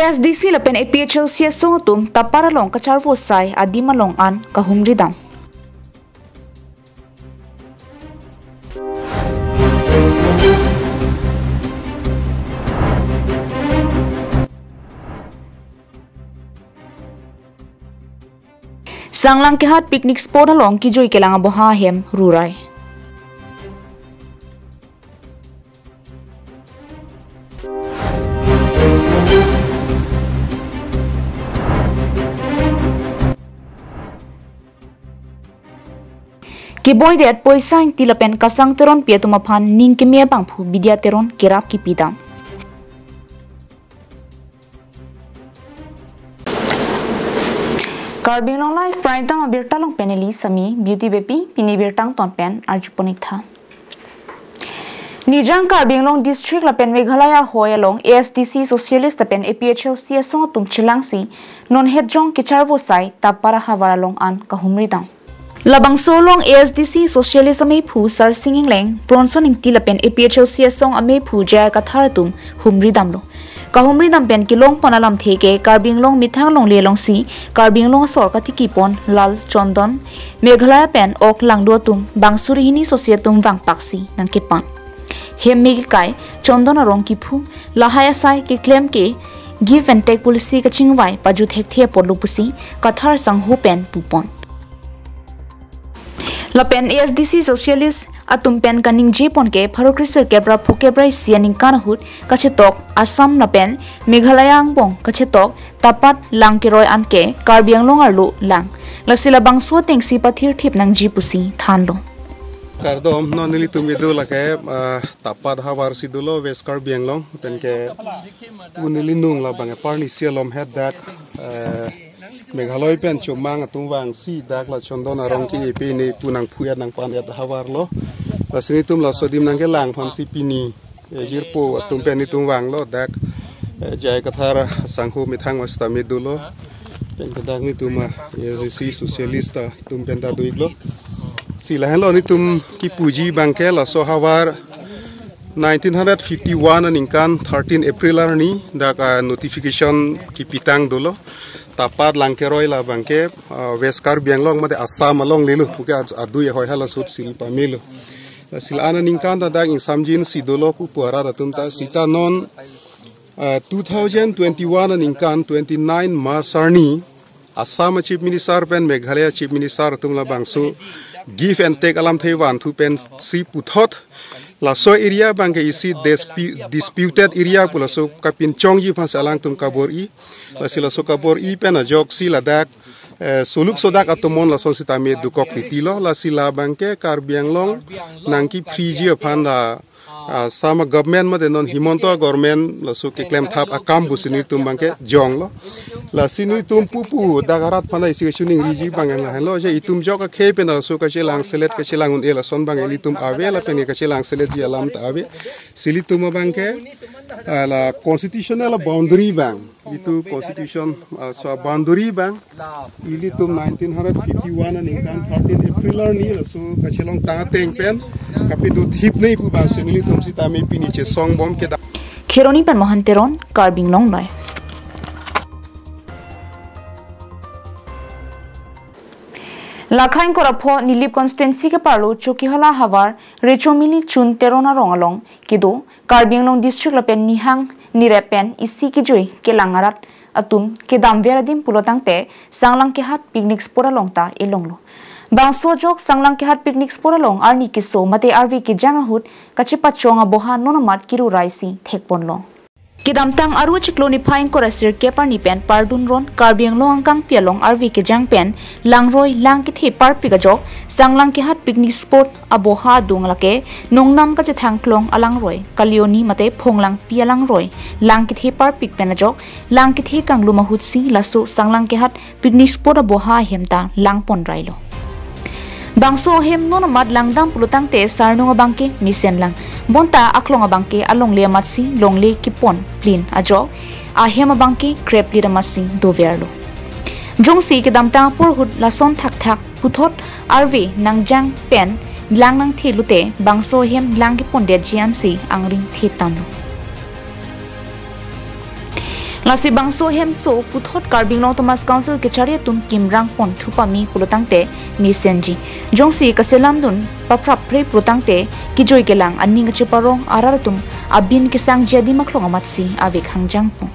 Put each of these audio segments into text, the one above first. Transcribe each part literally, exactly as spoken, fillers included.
S D C lapen A P H L C asong atum Tapar along kacharvo asai adim along an kahumri dam. Sanglang Kehat picnic spot along kejui kelang aboha ahem rurai. Keboidet Poisa Ingti lapen Kasang Teronpi atum aphan ning keme abangphu Bidya Teron kerap kipi dam. Karbi Anglong Live Prime Time abirta along pen neli Sami Beauty Beypi, pini birta angton pen arjupon-ik tha. Nijang Karbi Anglong District lapen Meghalaya ahoi along A S D C Socialist lapen A P H L C asong atum chelangsi non hetjong kecharvo asai Tapar ahavar along an kahumri dam. Labangso along A S D C Socialist amephu Sarsing Engleng, Bronson Ingti lapen A P H L C asong amephu J I Kathar atum humri damlo. Kahumri dam pen kelongpon alamthe ke Karbi Anglong methang longle alongsi Karbi Anglong asor katikipon Lal Chondon, Meghalaya pen ok langdo atum bang suri hini sosi atum vangpaksi nangkepang. Hem me kekai, chondon arong kephu, lahai asai keklem ke give and take policy kachingvai pajut thekthe apotlo pusi Kathar sangho pen pupon. Lapen A S D C Socialist atum pen kaningjepon ke pharo kre sirkep ra phokep ra isi aningkan ahut kachetok Assam lapen Meghalaya angbong kachetok Tapar lang keroi anke Karbi Anglong arlo lang. Lasi labangso atengsi pathirthip nangji pusi thanlo. Kardom, non nelitum kedo lake, ah, Tapar havar si dolo West Karbi Anglong, pen ke pu neli nung labang aparni si alom het dak, eh, Meghalaya pen chomang atum vangsi dak la chondon arong ke pini pu nangphu-et nangpan-et havar lo. Lasi nelitum laso adim nangkelang aphansi pini, eh, jirpo atum pen nelitum vanglo dak, eh, J I Kathar sangho methang mas tame dolo. Pen ke dak nelitum, ah, A S D C Socialist atum pen ta do-iklo. Si lahenlo nelitum kepuji abangke laso havar nineteen fifty-one aningkan thirteen April arni dak, ah, notification kepitang dolo. Tapar lang keroi labangke, ah, West Karbi Anglong mate Assam alongle lo, puke ad-, adui ahoi hala sut sil pamelo. Sil aningkan ta dak ingsamjin si dolo pu pu arat atum ta sita non, ah, two thousand twenty-one aningkan twenty-nine March arni Assam Chief Minister pen Meghalaya Chief Minister atum labangso give and take alamthe vanthu pensi puthot laso area abangke isi dispu-, disputed area pu laso kapinchongji aphansi alangtum kabor-i. Lasi laso kabor-i pen ajoksi ladak, eh, soluk sodak atum mon lason sitame dukok titi lo. Lasi labangke Karbi Anglong nangkephriji aphan la, ah, Assam government mate non Himanta government laso keklem thap akam pusi nelitum abangke jonglo. Lasi nelitum pupu dak arat aphan isi kachiningri-ji abang lahenlo je itum jok akhei pen laso kachelang selet kachelang un-e lason abang ilitum ave lapen kachelang seletji alam ta ave. Si ilitum abangke, ah, la constitutional boundary abang, itum constitution, ah, so boundary abang ilitum nineteen fifty-one aningkan thirteen April arni laso kachelongtang ateng pen kapidun thip nei pu abangsi nelitum sitame pini chesong bom ke dak. Kheroni pen Mohan Teron, Karbi Anglong Live. Lakha ingkoi ra pho Nilip constituency keparlo Chokihola havar Rechomili Chun Teron arong along kedo Karbi Anglong District lapen nihang nirep pen isi kejui kelang arat atum kedamver adim pulo tangte Sanglang Kehat picnic spot along ta elonglo. Bangso ajok Sanglang Kehat picnic spot along arni keso mate arve kejang ahut kachepachong aboha non amat kiru raisi thekponlong. Kedamtang Aru achiklo niphai ingkoi ra sirkep arni pen pardun ron Karbi Anglong angkangpi along arve kejang pen langroi lang kethe parpik ajok Sanglang Kehat picnic spot aboha adung lake Nongnam kachethang klong alangroi, Kalioni mate Phonglangpi alangroi lang kethe parpik pen ajok lang kethe kanglum ahutsi laso Sanglang Kehat picnic spot aboha ahem ta langpon railo. Bangso ahem non amat langdam pulo tangte sarnung abangke mesen lang. Bonta aklong abangke alongle amatsi longle kepon plin ajok ahem abangke kreplit amatsi doverlo. Jongsi kedamtang apor ahut lason thakthak puthot arve nangjang pen lang nangthe lote bangso ahem lang kepondetji ansi angring the tanlo. Lasi bangso hemso puthot Karbi Anglong Autonomous Council kachari atum kimrang pon thu pame pulotangte mesenji. Jongsi kaselamdun paprap pre pulotangte kejoi kelang aning kacheparong arat atum abin kesangji adim aklong amatsi ave khangjang pon.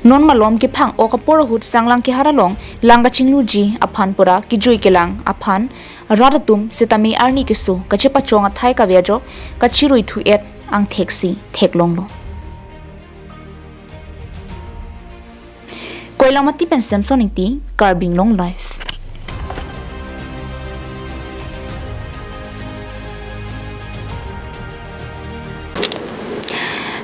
Non malom kephang-ok apor ahut sanglang kehar along lang kachingluji aphan pura kejoi kelang aphan rat atum setame arni keso kachepachong athai kave ajok kachirui thu-et angthek si theklonglo. Koilamati pen Samson Ingti, Karbi Anglong Live.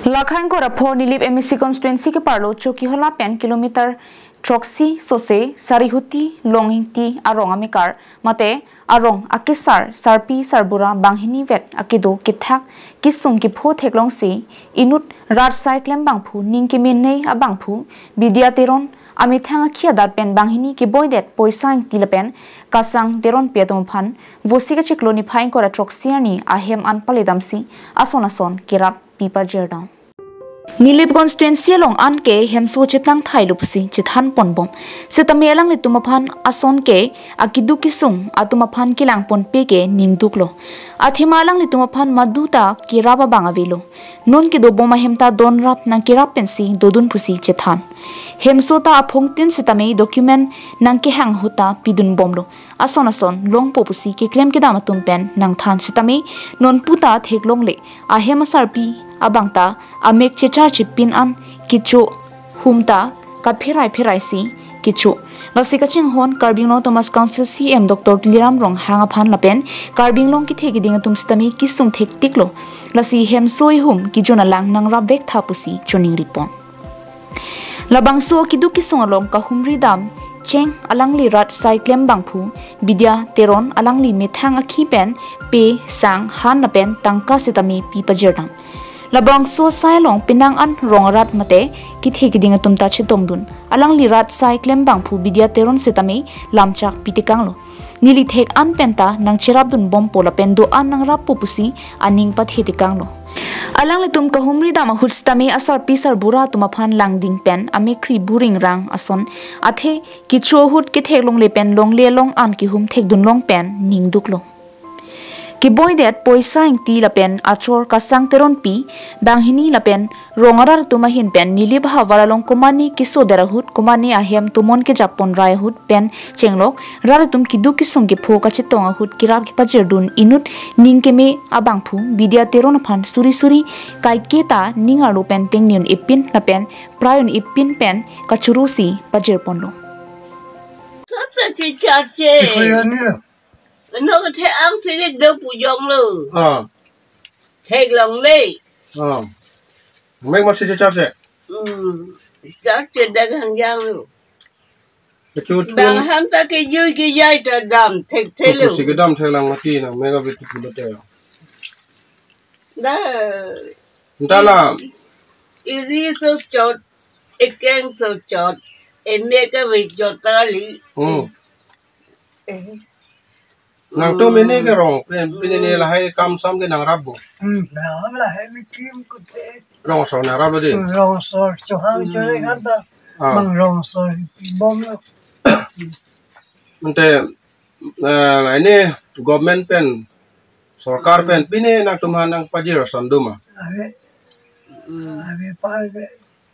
Lakhain Korapho Nilip M A C constituency keparlo Chokihola pen kilometer throksi sose Sarihuti Longingti arong amekar mate arong akesar sarpi sarbura banghini vet akedo kethak kesung kepho theklongsi inut rat sai klem bangphu ning kemenei abangphu Bidya Teron amethang akhi adat pen banghini keboidet Poisa Ingti lapen Kasang Teronpi atum aphan Vosik achiklo niphai ingkoi ra throksi arni ahem an paledamsi ason ason kerap pi pajirdam. Nilip constituency along anke hemso chetang thailo pusi chethan ponbom. Setame alanglitum aphan ason ke akeduk kesung atum aphan kelang ponpe ke ningduklo. Athema alanglitum aphan maduta kerap abang avelo. Non kedobom ahem ta donrap nangkerap pensi dodun pusi chethan. Hemso ta aphongtin setame document nangkehang ahut ta pidunbomlo. Ason ason longpo pusi keklem kedam atum pen nangthan setame nonputa theklongle ahem asarpi abang ta amek chechar chepin an kecho hum ta kapherai pherai si kecho. Lasi kachinghon Karbi Anglong Autonomous Council C M Doctor Tuliram Ronghang aphan lapen Karbi Anglong kethe keding atum setame kesung thektiklo. Lasi hemso ihum kejun alang nangrap vek tha pusi choningripon. Labangso keduk kesung along kahumri dam cheng alangli rat sai klem bangphu Bidya Teron alangli methang akhi pen pe sang han lapen tangka setame pi pajirdam. Labangso sai along penang an rong arat mate kethe keding atum ta chetongdun. Alangli rat sai klem bangphu Bidya Teron setame lamchak pitekanglo. Neli thek an penta nangcherapdunbompo lapen do-an nangrappo pusi aning pathetekanglo. Alanglitum kahumri dam ahut setame asarpi sarbura atum aphan langding pen amekhri buring rang ason athe kecho ahut ketheklongle pen longle along an kehum thekdunlong pen ningduklo. Keboidet Poisa Ingti lapen achor Kasang Teronpi banghini lapen rong arat atum ahin pen Nilip havar along komane kesodet ahut komane ahem tomon kejap ponrai ahut pen chenglok rat atum keduk kesung kepho kachetong ahut kerap kepajirdun inut ning keme abangphu Bidya Teron aphan suri suri kaiketa ning arlo pen tengniun ipin lapen prayun ipin pen kachuru si pajirponlo. Sasa chichar che. Ikoyani. Ano kethe ang sige do pujong lo. Ah. Theklongle. Ah. Mek masih chichar che. Hmm. Chichar che dagang jang lo. Kecut bang pun. Han ta kejui kejai ta dam thekthe lo. Kusi kedam theklang mati nang mega betu pulote. Da. Entahlah. Iri so chot, ekeng so chot, emek kave chot kali. Hmm. Eh. Nangtum ini ke rong, pin, pin ini lahai kam sam ke nangrap bo. Hmm, nangrap lahai mi kim kute. Rong so nangrap lo di. Hmm, rong so, chohang chore kan ta. Ah. Bang rong so, bom lo. Ante, eh, ini government pen, sorkar pen, pine nangtum aphan nangpajir ason doma. Ave, ave pa ave,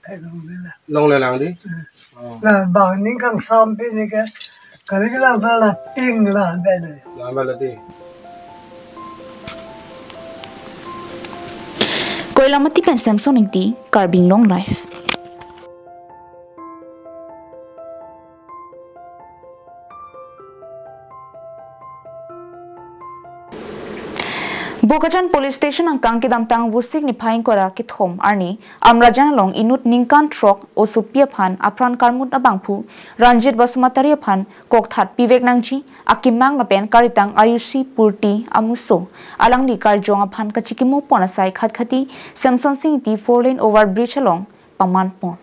kai long ave la. Longlelang di? Hmm. Oh. La bang ning kangsam pine ke, kali lang la ting la ave le. La ave la di. Koilamati pen Samson Ingti, Karbi Anglong Live. Bokajan Police Station angkang kedamtang Vosik niphai ingkoi ra kethom arni Amrajan along inut ningkan throk osopi aphan apran karmut abangphu Ranjit Basumatary aphan kokthat pivek nangji akemang lapen karitang Ayushi Purti amuso alangli karjong aphan kachikimo pon asai khatkhati Samson Sing Ingti four lane over bridge along paman pon.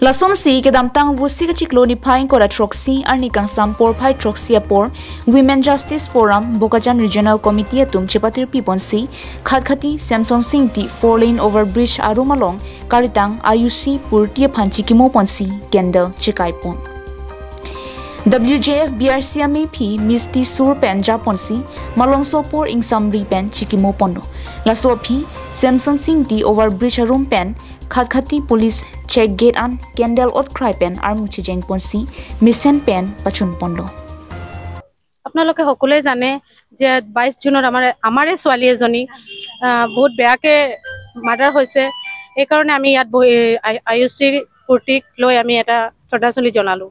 Lasonsi kedamtang Vosik achiklo niphai ingkoi ra throksi arni kangsam porphai throksi apor Women Justice Forum Bokajan Regional Committee atum chepatirpi ponsi Khatkhati Semsonsing Ingti four lane overbridge arum along karitang Ayushi Purti aphan chikimo ponsi candle chekai pon. W J F B R C amephi Misty Sur pen japonsi malongso apor ingsamri pen chikimo ponlo. Laso aphi Semsonsing Ingti overbridge arum pen Khatkhati police check gate an candle otkrai pen armu chejeng ponsi mesen pen pachun ponlo. আপোনালোকে সকলোৱে জানে যে বাইছ জুনত আমাৰ, আমাৰে ছোৱালী এজনী, আহ, বহুত বেয়াকে মাৰ্ডাৰ হৈছে। এইকাৰণে আমি ইয়াত বহি আ-, আয়ুষী পূৰ্তিক লৈ আমি এটা শ্ৰদ্ধাঞ্জলি জনালোঁ।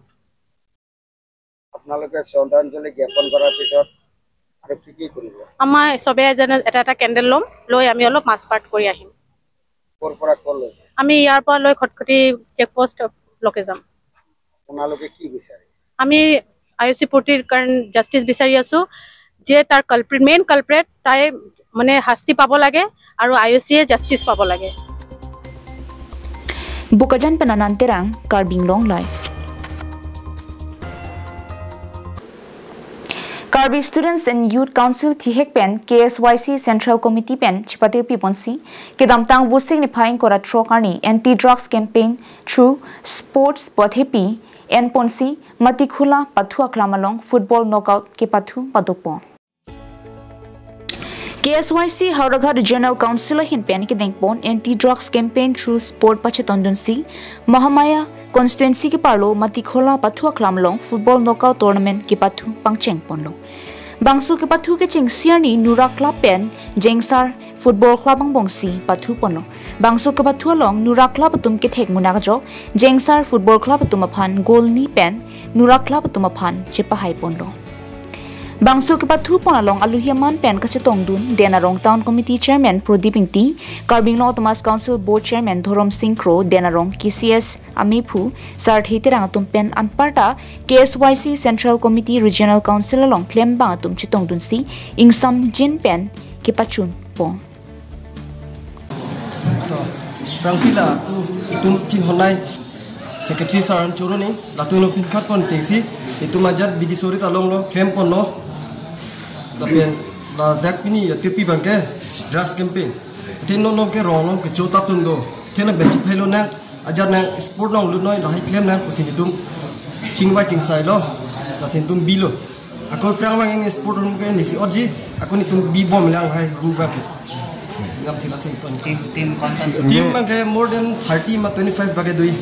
আপোনালোকে শ্ৰদ্ধাঞ্জলি জ্ঞাপন কৰাৰ পিছত আৰু কি কি কৰিব? আমাৰ চবে যেনে এটা এটা কেণ্ডেল ল'ম, লৈ আমি অলপ মাৰ্চ পাষ্ট কৰি আহিম। ক'ৰ পৰা ক'লৈ? আমি ইয়াৰ পৰা লৈ খটখটি চেকপোষ্টলৈকে যাম। আপোনালোকে কি বিচাৰে? আমি আয়ুষী পূৰ্তিৰ কাৰণে জাষ্টিচ বিচাৰি আছোঁ, যে তাৰ কালপ্ৰিট, মেইন কালপ্ৰিট তাই মানে শাস্তি পাব লাগে আৰু আয়ুষীয়ে জাষ্টিচ পাব লাগে। Bokajan pen Anand Terang, Karbi Anglong Live. Karbi Students and Youth Council thihek pen K S Y C Central Committee pen chepatirpi ponsi kedamtang Vosik niphai ingkoi ra throk arni anti drugs campaign through sports pathepi en ponsi Matikhola pathu aklam along football knockout kepathu padopon. K S Y C Howraghat Regional Council ahin pen kedengpon anti drugs campaign through sport pachetongdunsi Mahamaya constituency keparlo Matikhola pathu aklam along football knockout tournament kepathu pangcheng ponlo. Bangso kepathu kechengsi arni Nura Club pen Jengsar Football Club angbongsi pathu ponlo. Bangso kepathu along Nura Club atum kethek munak ajok, Jengsar Football Club atum aphan goal ni pen Nura Club atum aphan chepahai ponlo. Bangso kepathu pon along aluhi aman pen kachetongdun Den Arong Town Committee Chairman Prodip Ingti, Karbi Anglong Autonomous Council Board Chairman Dhorom Sing Kro, Den Arong K C S amephu Sarthe Terang atum pen anparta K S Y C Central Committee Regional Council along klembang atum chetongdunsi ingsamjin pen kepachun pon. To, prangsi la, tu, itum chinghonnei Secretary Sir an choro ni, latum lo pinkhat pon tengsi, itum ajat bidi sori ta longlo, klem ponlo. Lapen, ladak pini ya tipi abangke, drugs campaign. Tin no nong ke rong nong ke chota tun do. Tin na benchi phai lonang, ajat nang sport nong lut noi, lahai klem nang, pusi itum chingvai chingsailo, lasi itum bilo. Ako prang abang ini sport room ke nisi otji, ako nitum bibom lang hai room abangke. Ngam thila sing ton. Team, team kontan tu? Team abangke more than thirty ma twenty-five abangke dui.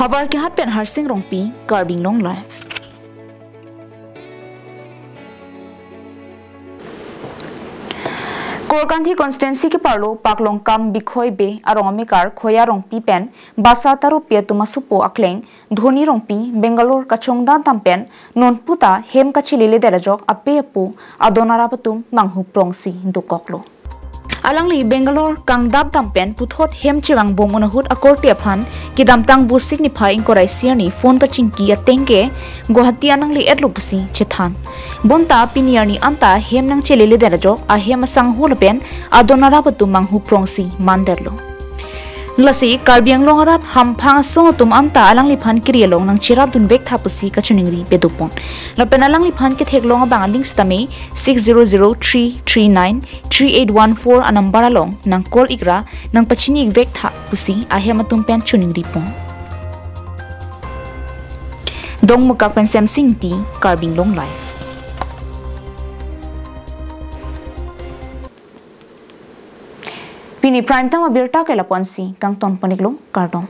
Havar kehat pen Harsing Rongpi, Karbi Anglong Live. Korkanthi constituency keparlo Paklongkam Bikhoi Bey arong amekar Khoya Rongpi pen basa tarupi atum asopo akleng Dhoni Rongpi Bangalore kachongdam dam pen non puta hem kachelele det ajok ape apo adon arap atum manghu prongsi dokoklo. Alangli Bangalore kangdap dam pen puthot hem chevangbom un ahut akorte aphan kedamtang Vosik niphai ingkoi ra isi arni phone kachingki ateng ke Guwahati an nangle-etlo pusi chethan. Bonta pini arni anta hem nangchelele det ajok ahem asangho lapen adon arap atum manghu prongsi mandetlo. Lasi Karbi Anglong arat hamphang asong atum anta alangliphan kiri along nangcherapdun vektha pusi kachiningri pedopon. Lapen alangliphan ketheklong abang aling sitame six zero zero three three nine three eight one four anumber along nang call ikra nangpachini ik vektha pusi ahem atum pen chiningri pon. Dongmukak pen Semsing Ingti, Karbi Anglong Live. Pini prime time abirta ke lapu-ansi kangton pon-iklo, kardom.